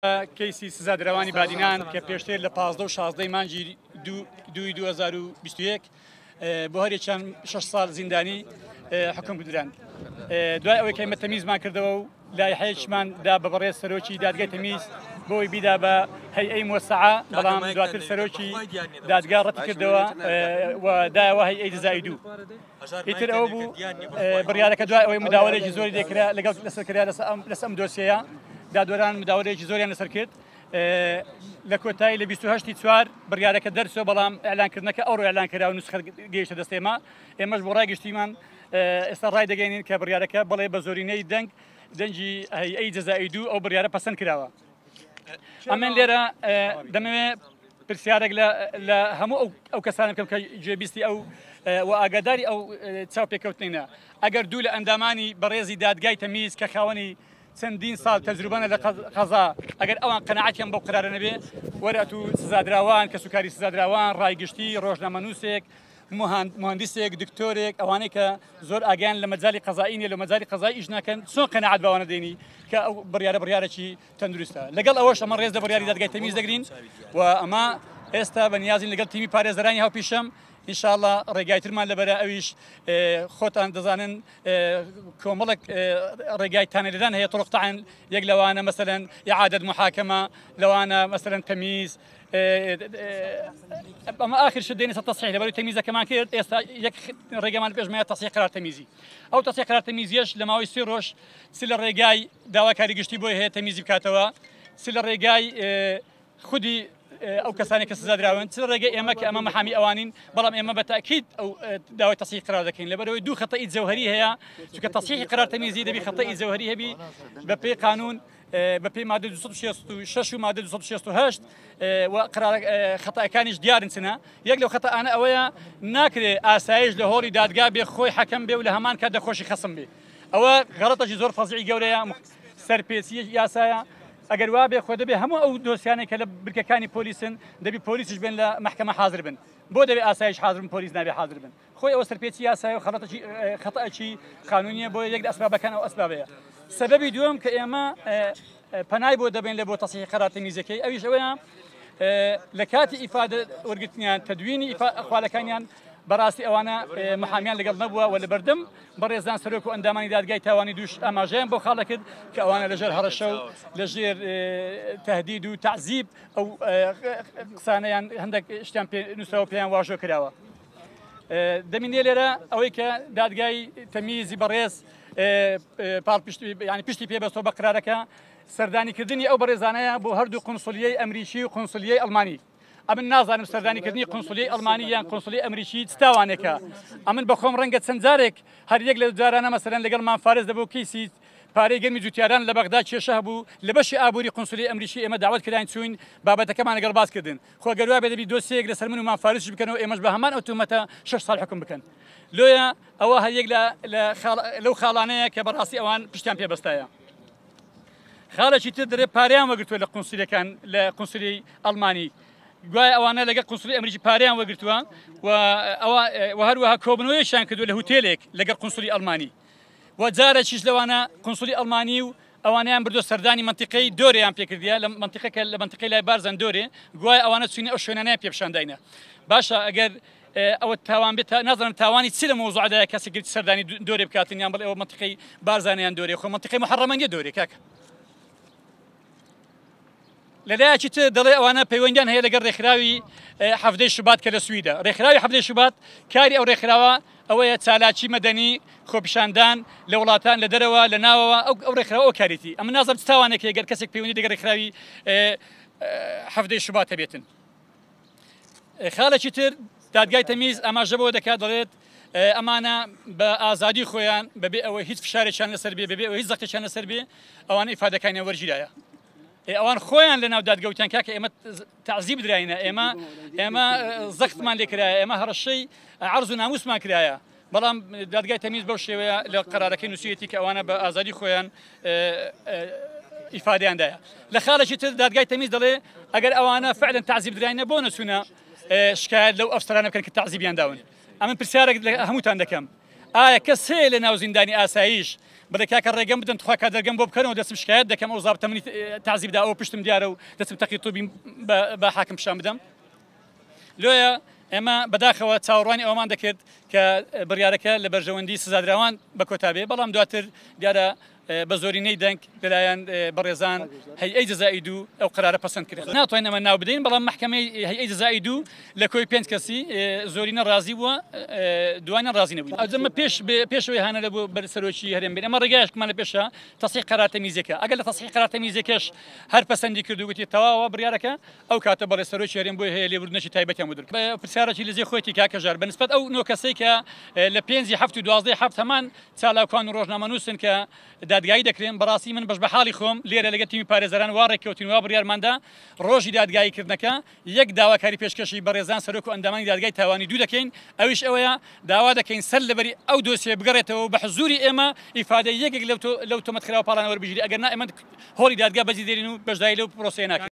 کەیسی سزادراوانی بادینان کە پێشتر لە 15 و 16 مانگی دووی 2021 بۆ هەرێکیان 6 ساڵ زیندانی حکم بدران. دوای ئەوەی کە ئێمە تەمیزمان کردەوە و لایحەیەکیشمان دا بە بەڕێز سەرۆکی دادگای تەمیز بۆی بیدا بە هەیئەی مۆسەعە، بەڵام دواتر سەرۆکی دادگا ڕەتی کردەوە و دایەوە هەیئەی جزایی دوو. ئیتر ئەوە بوو بڕیارەکە دوای ئەوەی مداوەرێکی زۆری لێکرا لەگەڵ لەسەر کرا لەسەر ئەم دۆسیەیە دادوەران مداوەرێکی زۆریان لەسەر کرد لە کۆتایی لە 28 چوار بڕیارەکە دەرچوە بەڵام ئەلانکردنەکە ئەو ئەلان کرا و نوسخە گەیشتە دەست ئێمە ئێمەش بۆ ڕای گشتیمان ئێستا ڕای دەگەینین کە بڕیارەکە بەڵێ بە زۆرینەی دەنگ دەنگی هەیئەی جەزائی دوو ئەو بڕیارە پەسەند کراوە. ئەمن لێرە دەمەوێت پرسیارێک لە هەموو ئەو کەسانە بکەم کە گوێبیستی ئەو و ئاگاداری ئەو چاوپێکەوتنینە ئەگەر دوو لە ئەندامانی بەڕێزی دادگای تەمیز کە خاوەنی چەندین ساڵ تەجروبەنە لە قەزا ئەگەر ئەوان قەناعەتیان بەو قرارە نەبێ وەرە و سزادراوان کەسوکاری سزادراوان ڕای گشتی ڕۆژنامەنووسێک مهندسێک دکتۆرێک ئەوانەی کە زۆر ئاگیان لە مەجای قەزایی نیە لە مەجای قەزای ئیش ناکەن چۆن قەناعەت بەوانە دێنی کە ئەو بڕیارە بڕیارێکی تەندروستە لەگەڵ ئەوەش ئەمە ڕێز لە بڕیاری دادگای تەمیز دەگرین و ئەمە ئێستا بە نیازین لەگەڵ تیمی پارێزەرانی هاوپیشەم ئینشاءاللە ڕێگای ترمان لەبەرە ئەویش خۆتان دەزانن کۆمەڵێک ڕێگای تانەلێدان هەیە طرق طعن یەک لەوانە مەسەلەن ئیعادەت محاکەمە لەوانە مەسەلەن تەمیز ئەمە ئاخر شت دێنە سەر تەسحیح لەبەرەوەی تەمیزەکەمان کرد ئێستا یەک ڕێگەمان پێشمایە تەسحیح قرار تەمیزی ئەو تەسحیح قرار تەمیزیەش لە ماوەی سێ ڕۆژ چ لە ڕێگای داواکاری گشتی بۆی هەیە تەمیزی بکاتەوە چ لە ڕێگای خودی ئەو کەسانی کە سزا دراون چ ڕێگەی ئێمە کە ئەمە محامی ئەوانین بەڵام ئێمە بە تاکید ئەو داوای تەسحیح قرار دەکەین لەبەرەوەی دوو خەتەی جەوهری هەیە چونکە تەسحیحی قرار تەمیزی دەبی خەتەی جەوهری هەبی بە پێی قانون بە پێی مادە 266 و مادە 268 و قرار خەتەکانیش دیارن چنە یەک لەو خەتەئانە ئەوەیە ناکرێ ئاسایش لە هۆڵی دادگا بێ خۆی حەکەم بێ و لە هەمان کات دەخۆشی خەسم بێ ئەوە غەڵەتەکی زۆر فەزیعی گەورەیە سەرپێچی یاسایە ئەگەر وا بێ خۆ دەبێ هەموو ئەو دۆسیانەی کە لە بنکەکانی پۆلیسن دەبی پۆلیسیش بێن لە مەحکەمە حازر بن بۆ دەبێ ئاسایش حازر بن پۆلیس نابێ حازر بن خۆی ئەوە سەرپێچی یاسایە و خەڵەتەکی خەتەکی قانونیە بۆیە یەک لە ئەسبابەکان ئەو ئەسبابەیە سەبەبی دووەم کە ئێمە پەنای بۆ دەبین لە بۆ تەسیحی قەرار تەمیزەکەی ئەویش ئەوەیە لە کاتی ئیفادە وەرگرتنیان تەدوینی ئەخوالەکانیان بەڕاستی ئەوانە محامیان لەگەڵ نەبووە و لەبەردەم بەڕێزان سەرۆک و ئەندامانی دادگای تاوانی دووش ئاماژەیان بۆ خاڵە کرد کە ئەوانە لەژێر هەڕەشە و لەژێر تهدید و تەعزیب ئەو قسانەیان هەندێک شتیان پێ نووسراوە پێیان واژۆ کراوە. دەمینێ لێرە ئەوەی کە دادگای تەمیزی بەڕێز پاڵپشتی ینی پشتی پێبەستۆ بە قرارەکە سەردانیکردنی ئەو بەڕێزانەیە بۆ هەردوو قونسڵیەی ئەمریکی و قونسڵیەی ئەڵمانی. ئەمن نازانم سەردانیکردنی قونسڵیەی ئەڵمانی یان قونسڵیەی ئەمریکی چ تاوانێکە. ئەمن بە خۆم ڕەنگە چەند جارێک هەر یەک لە جارانە مەسەلەن لەگەڵ مام فارس دەبوو کەیسی پارەی گەرمی جوتیاران لە بەغدا کێشە هەبوو لە بەشی ئابووری قونسڵیەی ئەمریکی ئێمە داوەت کراین چووین بابەتەکەمان لەگەڵ باس کردن خۆ گەر وابێ دەبی دۆسیەیەک لەسەر من و مام فارسیش بکەنەوە ئێمەش بە هەمان ئەو تۆمەتە شەش ساڵ حوکم بکەن. لۆیە ئەوە هەر یەک لە لەو خاڵانەیە کە بەڕاستی ئەوان پشتیان پێ بەستایە. خاڵێکی تر دەرێ پارەیان وەگرتووە لە قونسلیەکان لە قونسلی ئەڵمانی گوایە ئەوانە لەگەڵ قونسلی ئەمریکی پارەیان وەگرتووە و ئەوە و هەروەها کۆبنەوەیەکیان کردووە لە هوتێلێک لەگەڵ قونسلی ئەڵمانی و جارێکیش لەوانە قونسلی ئەڵمانی و ئەوانیان بردو سەردانی منتیقەی دۆرێیان پێکردیە لە منتیقەکە لە منتیقەی لای بارزان دۆرێ گوایە ئەوانە چوینە ئەو شوێنانەیان پێپشانداینە باشە ئەگەر ئەوە تاوان بێت نازانم تاوانی چی لە مەوزوعدایە کەسێک گرت سەردانی دۆرێ بکاتن یان بڵێ ئەوە مەنتیقەی بارزانیان دۆرێ خۆ مەنتیقەی محەڕەمە نیە دۆرێ کاکە لەلایەکی تر دەڵێ ئەوانە پەیوەندیان هەیە لەگەڵ ڕێکخراوی حەفتەی شوبات کە لە سویدە ڕێکخراوی حەفتەی شوبات کاری ئەو ڕێکخراوە ئەوەیە چالاکی مەدەنی خۆپیشاندان لە وڵاتان لە دەرەوە لە ناوەوە ئەو ئەو ڕێکخراوە ئەو کاریتی ئەمە نازانم چ تاوانێک هەیە گەر کەسێک پەیوەندی لەگەڵ ڕێکخراوی حەفتەی شوبات هەبێتن خاڵێکی تر دادگای تەمیز ئاماژە بەوە دەکات دەڵێت ئەمانە بە ئازادی خۆیان بەبێ ئەوەی هیچ فشارێکیان لەسەر بێ بەبێ ئەوەی هیچ زەختێکیان لەسەر بێ ئەوانە ئیفادەکانیان وەرگیرایە ئەوان خۆیان لە ناو دادگە وتیان کاکە ئێمە تەعزیب دراینە ئێمە ئێمە زەختمان لێکرایە ئێمە هەڕەشەی عەرز و ناموسمان کرایە بەڵام دادگای تەمیز بەو شێوەیە لە قەرارەکەی نووسیویەتی کە ئەوانە بە ئازادی خۆیان ئیفادەیان دایە. لە خاڵێکی تر دادگای تەمیز دەڵێ ئەگەر ئەوانە فعلەن تەعزیب دراینە بۆ نەچوونە شکایەت لەو ئەفسەرانە بکەن کە تەعزیبیان داون. ئەمن پرسیارێک لە هەمووتان دەکەم. ئایا کەس هەیە لە ناو زیندانی ئاسایش بڵێ کاکە ڕێگەم بدەن تخوا کا دەرگەم بۆ بکەنەوە دەچم شکایەت دەکەم ئەو زابتە منی تەعزیب دا ئەوە پشتم دیارە و دەچم تەقی طبیم بە حاکم پیشان بدەم؟ لۆیە ئێمە بەداخەوە چاوەڕوانی ئەوەمان دەکرد کە بڕیارەکە لە بەرژەوەندی سزادراوان بە کۆتا بێ، بەڵام دواتر دیارە بە زۆرینەی دەنگ لەلایەن بەڕێزان هەیئەی جەزائی دوو ئەو قەرارە پەسەند کرا. ناتوانین ئەمە ناو بدەین، بەڵام مەحکەمەی هەیئەی جەزائی دوو لە کۆی پێنج کەسی زۆرینە ڕازی بووە، دوانیان ڕازی نەبوون. ئەمە پێش پێشەوەی هانە لە بۆ بەر سەرۆکی هەرێم بێن، ئێمە ڕێگایەکمان لە پێشە تەسحیح قەرار تەمیزەکە، ئەگەر لە تەسحیح قەرار تەمیزەکەش هەر پەسەندی کرد و گوتی تەواوە بڕیارەکە، ئەو کاتە بەڵێ سەرۆکی هەرێم بۆی هەیە لێبوردنێکی تایبەتیان بۆ دەربکات. پرسیارێکی لە جێی خۆیەتی کاک هەژار، بە نسبەت ئەو نۆ کەسەی کە لە پێنجی حەفت و دوازدەی حەفت هەمان چالاکوان و ڕۆژنامەنووسن کە دادگایی دەکرێن، بەڕاستی من بەش بە حاڵی خۆم لێرە لەگەڵ تیمی پارێزەران وا ڕێککەوتین وا بڕیارماندا ڕۆژی دادگایی کردنەکە یەک داواکاری پێشکەشی بەڕێزان سەرۆک و ئەندامانی دادگای تاوانی دوو دەکەین ئەویش ئەوەیە داوا دەکەین سەر لەبەری ئەو دۆسیە بگەڕێتەوە و بە حزوری ئێمە ئیفادەی یەکێک لەو تۆمەتکراوە پاڵانە وەربگیرێ ئەگەر نا ئێمە هۆڵی دادگا بەجێ دێنین و بەشداری لەو پرۆسەیە ناکەین.